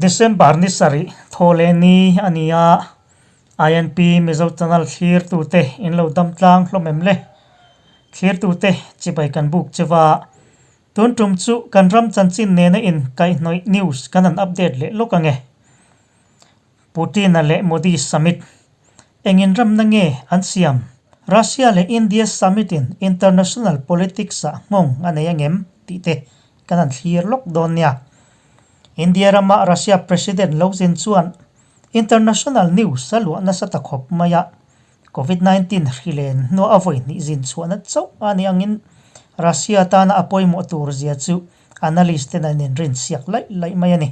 December ni sarih thaw leh ni a ni a, INP Mizo Channel thlirtute in lo dam tlang hlawm em le? Thlirtute chibai kan buk che va, tun tum chu kan ram chanchin nena in kaihhnawih news kan han update leh lawk ang e. Putin-a leh Modi summit engin ramna nge an siam? Russia leh India summit-in international politics-ah nghawng a nei angem tih te kan han thlir lawk dawn nia. India rama Russia President lo zin chuan international news a luah nasa ta khawp mai a, Covid 19 hri len hnuah a vawi hnih zin chhuahna chauh a nih angin Russia tana a pawimawh tur zia chu analyst ten an inrinsiak laih laih mai a ni.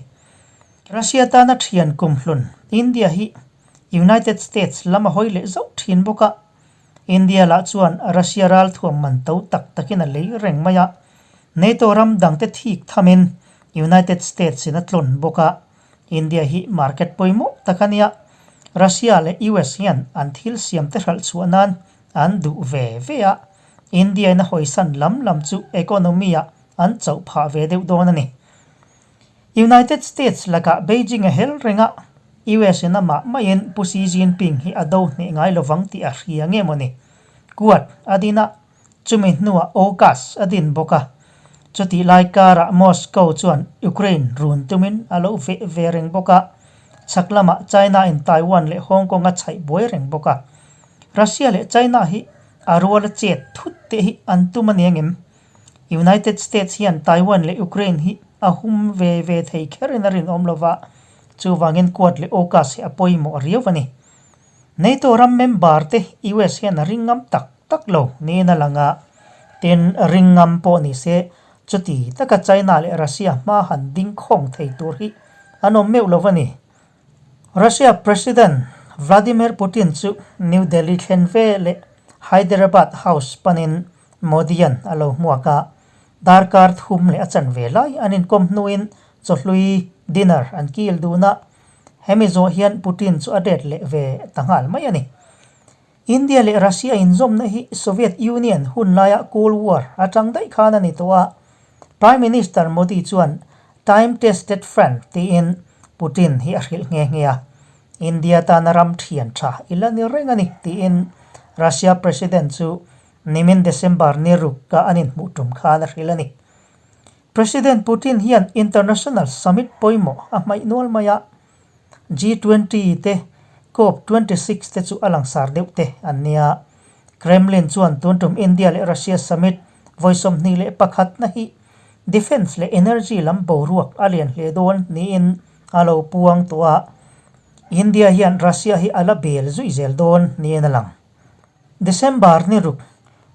Russia tana thian kumhlun India hi United States lam a hawi leh zauh thin bawk a, India lah chuan Russia ralthuam man to tak takin a lei reng mai a, NATO ram dangte thik thamin United States in a tlawn bawk a, India hi market pawimawh tak a nia, Russia leh US hian an thil siamte hralh chhuah nan an duh ve ve a, India in a hawisan lam lam chu economy ah an chauh phah ve deuh dawn a ni. United States lakah Beijing a hel reng a, US in amah maiin Pu Xi Jinping hi a do hneh ngai lovang tih a hria nge mawni? Quad a din a, chumi hnuah AUKUS a din bawk a. Chutih lai karah Moscow chuan Ukraine run tumin a lo veh ve reng bawk a, chhak lamah China in Taiwan leh Hong Kong a chhaih buai reng bawk a. Russia leh China hi a ruala chet thut te hi an tum a ni angem? United States hian Taiwan leh Ukraine hi a hum ve ve thei kherin a rinawm lo va, chuvangin Quad leh AUKUS hi a pawimawh riau a ni. NATO ram member te US hian a ring ngam tak tak lo niin a lang a, tin ring ngam pawh ni se chuti taka China leh Russia hma han ding khawng thei tur hi an awm meuh lo a ni. Russia President Vladimir Putin chu New Delhi thlen ve leh Hyderabad House panin Modi-a'n a lo hmuak a, darkar thum leh a chanve lai an inkawm hnuin chawhlui, dinner, an kil dun a, hemi zawh hian Putin chu a det leh ve ta nghal mai a ni. India leh Russia inzawmna hi Soviet Union hun laia Cold War atang daih khan a ni tawh a, Prime Minister Modi chuan time tested friend tiin Putin hi a hrilh nghe nghe a, India tana ram thian tha i la ni reng a ni tiin Russia President chu nimin December ni ruk a an inhmuh tum khan a hrilh a ni. President Putin hian international summit pawimawh a hmaih nual mai a, G20 te, Cop 26 te chu a langsar deuh te an nia. Kremlin chuan tun tum India leh Russia summit vawi 21 na hi defence leh energy lam boruak a lian hle dawn niin a lo puang tawh a, India hian Russia hi a la bel zui zel dawn niin a lang. December ni ruk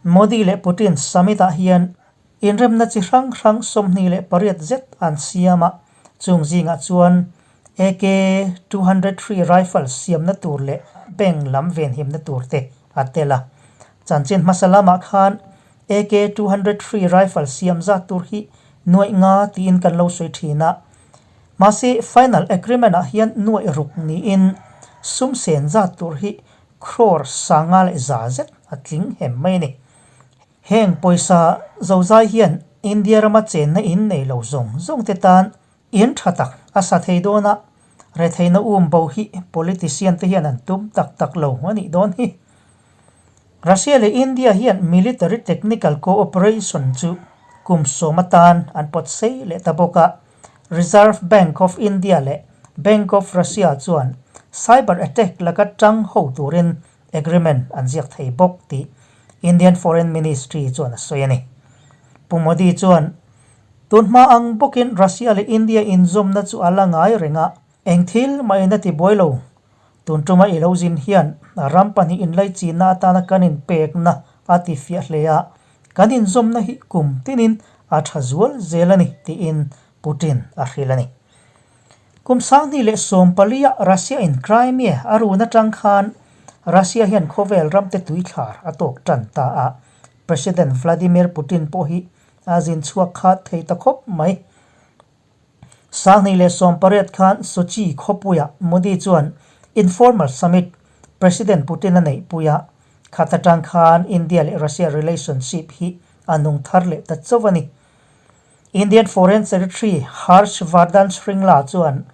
Modi leh Putin summit ah hian inremna chi hrang hrang 28 zet an siam a, chung zingah chuan AK 203 rifle siamna tur leh bank lam venhimna tur te a tel a. Chanchin hmasa lamah khan AK 203 rifle siam zat tur hi nuaih nga tiin kan lo sawi thin a. Mahse final agreement ah hian nuaih ruk niin sum sen zat tur hi crore sanga leh za zet a tling hem mai a ni. Heng pawisa zozai hian India rama chenna in nei lo zawng zawng te tan in tha tak a sa thei dawn a, retheihna um bo hi politician te hian an tum tak tak lo a nih dawn hi. Russia leh India hian military technical cooperation chu kum sawm atan an pawt sei leh ta bawk a, Reserve Bank of India leh Bank of Russia chuan cyber attack laka tang ho turin agreement an ziak thei bawk tih Indian Foreign Ministry chuan a sawi a ni. Pu Modi chuan tun hma ang bawkin Russia leh India inzawmna chu a la ngai reng a, eng thil mahin a ti buai lo. Tun tuma i lo zin hian ram pahnih inlaichinna atana kan inpekna a ti fiah hle a, kan inzawmna hi kum tinin a tha zual zel a ni tiin Putin a hrilh a ni. Kum 2014 ah Russia in Crimea a run atang khan Russia hian khawvel ramte tuithlar a tawk tan ta a, President Vladimir Putin pawh hi a zin chhuak khat thei ta khawp mai. 2018 khan Sochi khawpuiah Modi chuan informal summit President Putin a neihpui a, khat atang khan India leh Russia relationship hi a nung thar leh ta chauh a ni. Indian Foreign Secretary Harsh Vardhan Shringla chuan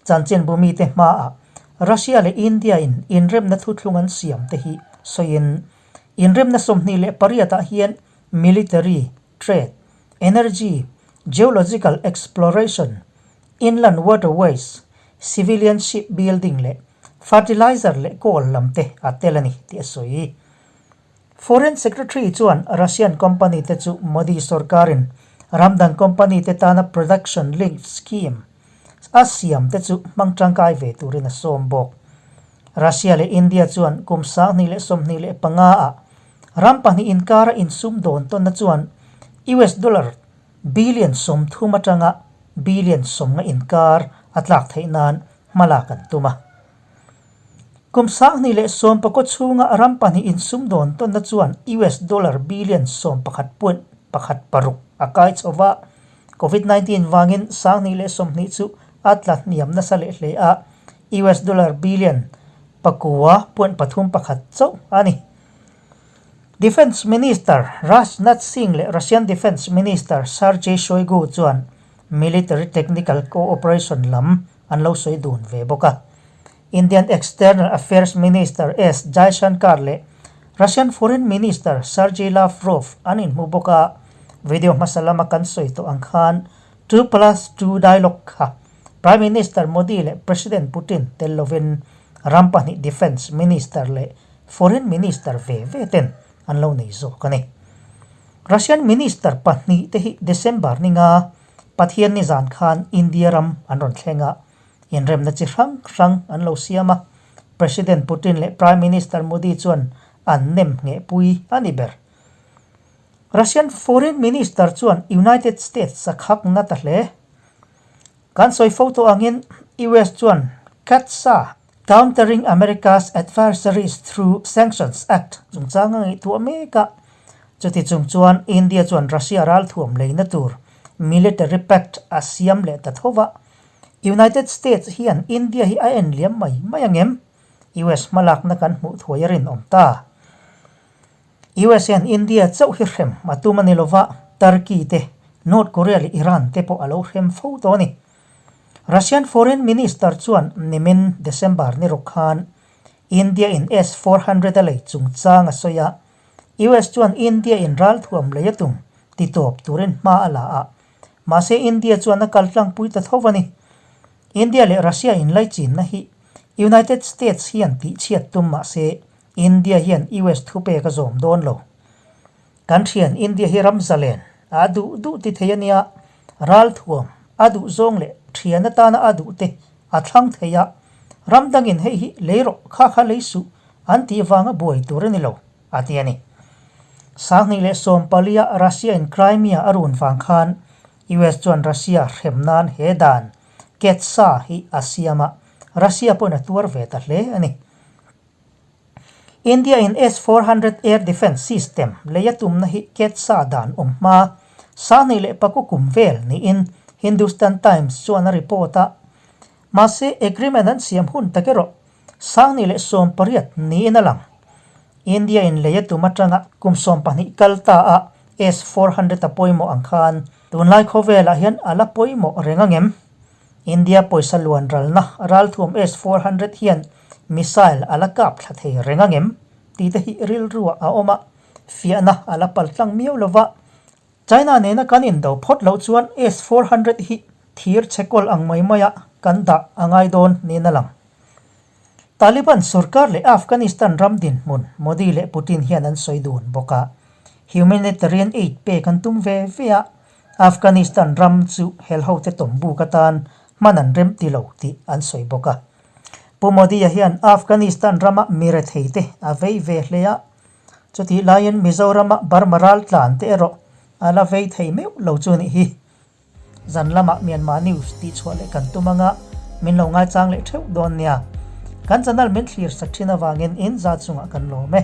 Chanchinbu mite hmaah Russia leh India in inremna thuthlung an siam te hi sawiin inremna 28 ah hian military, trade, energy, geological exploration, inland waterways, civilian ship building leh fertilizer leh coal lam te a tel a ni tih a sawi. Foreign Secretary chuan Russian company te chu Modi sorkarin ram dang company te tana production linked scheme a siam te chu hmang tangkai ve turin a sawm bawk. Russia leh India chuan kum 2025 ah ram pahnih inkara insum dawn tawnna chuan US dollar billion 30 atanga billion 50 inkar a tlak theih nan hmalak an tum a. Kum 2019 chhunga ram pahnih insum dawn tawnna chuan US dollar billion 11.16 a kai chho va, Covid 19 vangin 2020 chu a tla hniam nasa leh hle a, US dollar billion 9.31 chauh a ni. Defence Minister Rajnath Singh leh Russian Defence Minister Sergei Shoigu chuan military technical cooperation lam an lo sawi dun ve bawk a. Indian External Affairs Minister S Jaishankar leh Russian Foreign Minister Sergei Lavrov an inhmu bawk a, video hmasa lama kan sawi tawh ang khan 2+2 dialogue kha Prime Minister Modi leh President Putin tel lovin ram pahnih Defence Minister leh Foreign Minister ve ve ten an lo nei zawk a ni. Russian Minister pahnih te hi December ninga Pathian nizan khan India ram an rawn thleng a, inremna chi hrang hrang an lo siam a, President Putin leh Prime Minister Modi chuan an nem nghehpui a ni ber. Russian Foreign Minister chuan United States a khak na ta hle. Kan sawi fo tawh angin US chuan CAATSA, Countering America's Adversaries Through Sanctions Act, chungchang a ngaihtuah mek a. Chuti chung chuan India chuan Russia ralthuam leina tur military pact a siam leh ta tho va. United States hian India hi a en liam mai mai ang em? US hmalakna kan hmuh thuai a rinawm ta. US hian India chauh hi hrem a tum a ni lova, Turkey te, North Korea leh Iran te pawh a lo hrem fo tawh a ni. Russian Foreign Minister chuan nimin December ni ruk khan India in S 400 a lei chungchang a sawi a, US chuan India in ralthuam lei a tum ti tawp turin hma a la a, mahse India chuan a kal tlangpui ta tho a ni. India leh Russia inlaichinna hi United States hian tihchhiat tum mahse India hian US thupek a zawm dawn lo. Kan thian India hi ram zalen a duh duh ti thei a nia, ralthuam a duh zawng leh thian atana a duh te a thlang thei a, ram dangin hei hi lei rawh kha kha lei suh an tih vanga buai tur a ni lo, a ti a ni. 2014 a Russia in Crimea a run vang khan US chuan Russia hrem nan he dan CAATSA hi a siam a, Russia pawhin a tuar ve ta hle a ni. India in S 400 air defence system lei a tumna hi CAATSA dan awm hma 2009 kum vel niin Hindustan Times chuan a report a. Mahse agreement an siam hun tak erawh 2018 niin a lang. India in lei a tum atanga kum 12 kal ta a S 400 a pawimawh ang khan tunlai khawvelah hian a la pawimawh reng angem? India pawisa luan ralna ralthuam S 400 hian missile a la kap thla thei reng angem tih te hi rilruah a awm a, fiahna a la pal tlang miau lo va. China nena kan indo phawt loh chuan S 400 hi thir chhe kawl ang mai maia kan dah a ngai dawn niin a lang. Taliban sorkar leh Afghanistan ram dinhmun Modi leh Putin hian an sawi dun bawk a, humanitarian aid pek an tum ve ve a, Afghanistan ram chu helhote tawmbuk atan hman an rem ti lo tih an sawi bawk a. Pu Modi-a hian Afghanistan rama mi retheite a vei ve hle a, chutih laiin Mizorama Burma ral tlan te erawh a la vei thei meuh lo chu nih hi. Zan lamah Myanmar News tih chhuah leh kan tum anga min lo ngaichang leh theuh dawn nia. Kan channel min thlir sak thin avangin in za chungah kan lawm e.